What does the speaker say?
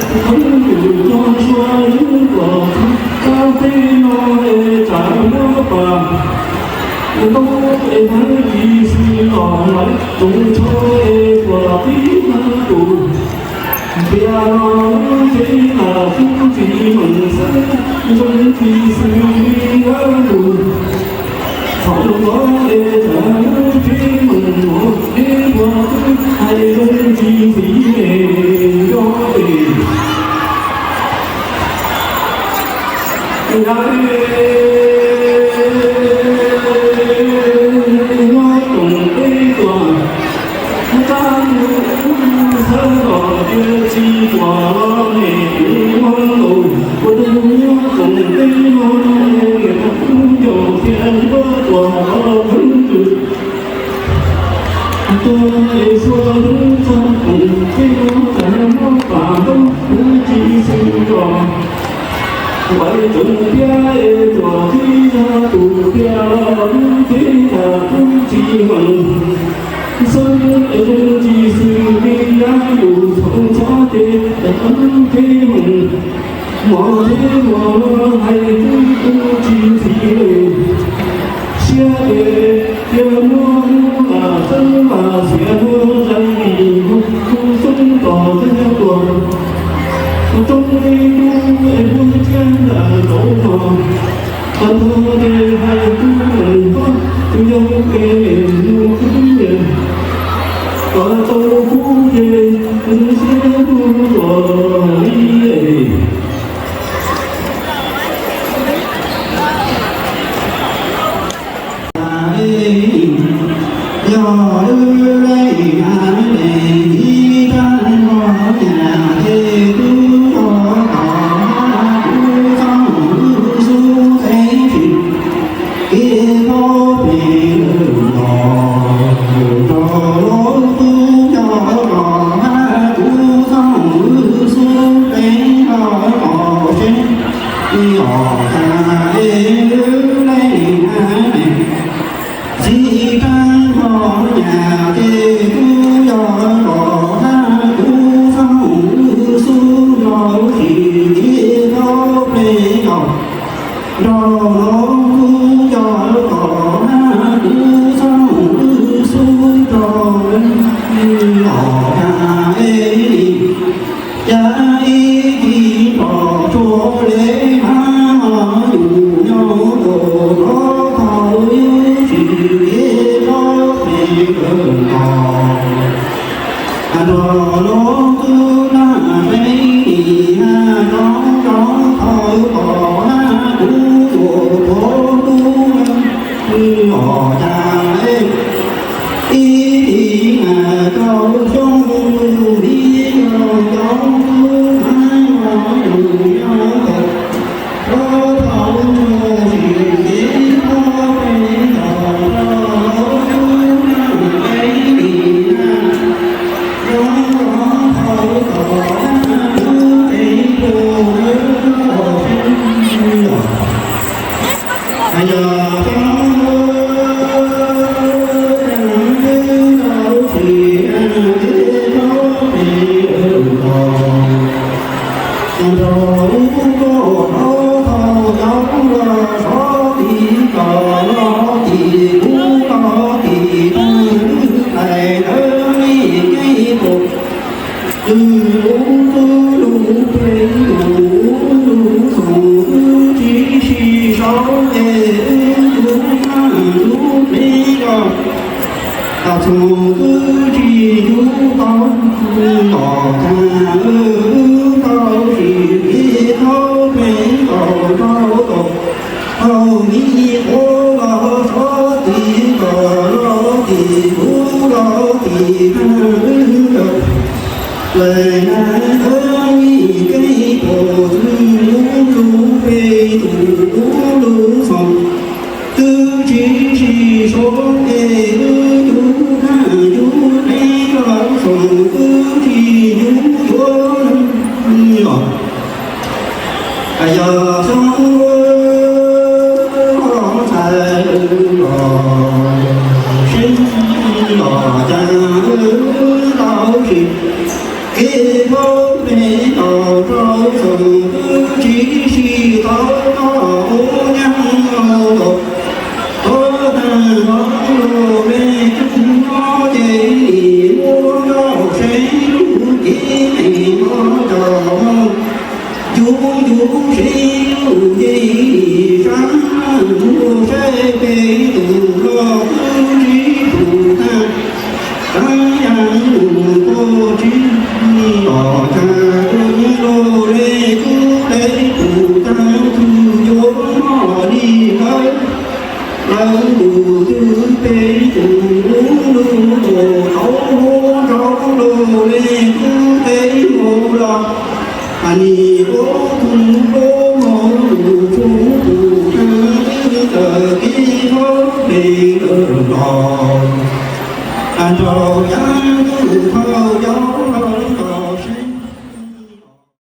Qhov twg cog sua ib los txog kab teb no es tsam muab pas, ntaub es hnav ris xwb los lawv tsoos tsho es tuam tib hnav tus. Tias los lub teb los kub tsis meem xwb, zoo tsis xws li dab lus. Thaum los es tsam lub teb meem mov teb hlo xwb, hais zoo tsis xws li nco es. Nyob tsoom teb tuam, kab mus xab los tias tsis tuam los nim tus muab nkaus ua tug nyob tsoom teb no, niam tus kub ncaus tias ntuab tuam los kub ntws. Tuag es xua lub txog tsoom teb no, tas mob pas ntaub kuv tsis xwm los. Vaiv tsoom tiab es tuam tib zag tus tias los lub teb tas kub tsis meem. Xwb es zoo tsis xws li dab lus txhaum txhob ces tas lub teb meem. Mov teb mov no hais twb kuj tsis ntxim lawm. Siab ces tias muab hnub lam xeeb lam xiav hnub zais dim hnub xoob tos teb tuag. Roob teb kub es muab tshiab nram nraud no. Qhov ntawd ces hais kuj meem hlob, tus yau es nws kuj nyiam. Kom tau kub ces nws siab ntuj luag li. Yog wb leej niam txiv rab hlau nyam ces kuj yog kom kuv txhob xub xeeb tsis kev txhob pheej lawm los rau los kuj yog kom kuv txhob xub xeeb los kom seb os tas es wb leej niam txiv rab hlau nyam ces kuj yog kom kuv txhob xub los tsis kev txhob pheej los rau los kuj yog kom kuv txhob xub rau os tas es cas ib txhij nrog tshuav le hab mos yus nyob ua rov thaum yus tsis kev txhob pheej kawg nkaus. Nrog lub kub nag peb nim nag rov rov thaum kom nag kuv tuam tuav kub os cas ib txhij nag rau xyoo yus vim yog cov kub nag mos yus nyob ua rov thaum yus tsis kev txhob pheej los rau lub kub nag peb nim nag rov rov thaum kom nag kuv teev tuag lawm os. Yog xyoo tsis nag kev txhob pheej los nrog lub kub nag rov thaum yus los sov tim kom los tim kub los tim tag lub tais lawv me kev pom. Twb lub kub lub peb lub lub xoom twb tsis sib sau es wb tub naj tub peb los tas xoom twb tsis yug tau los tag wb tau tsis kev txhob pheej los rau tom hauv mi qhuav los sov tim kom los tim kub los tim tag wb los. Lawm nag thawj mi kev pom twb lub lub peb lub lub xoom twb tsis sib sau es wb tub naj tub peb los xoom twb tsis yug tuav os. Yog xyoo los ntxhais los sib los cas wb tau tsis kev txhob pheej los tus twg peb tus lub lub tus tau hauv rau lub li twb peb mus los, a nim ua tus lub mus tus tub tus twg tawm kev thoob pes lawm los, a nrog yam tus thoob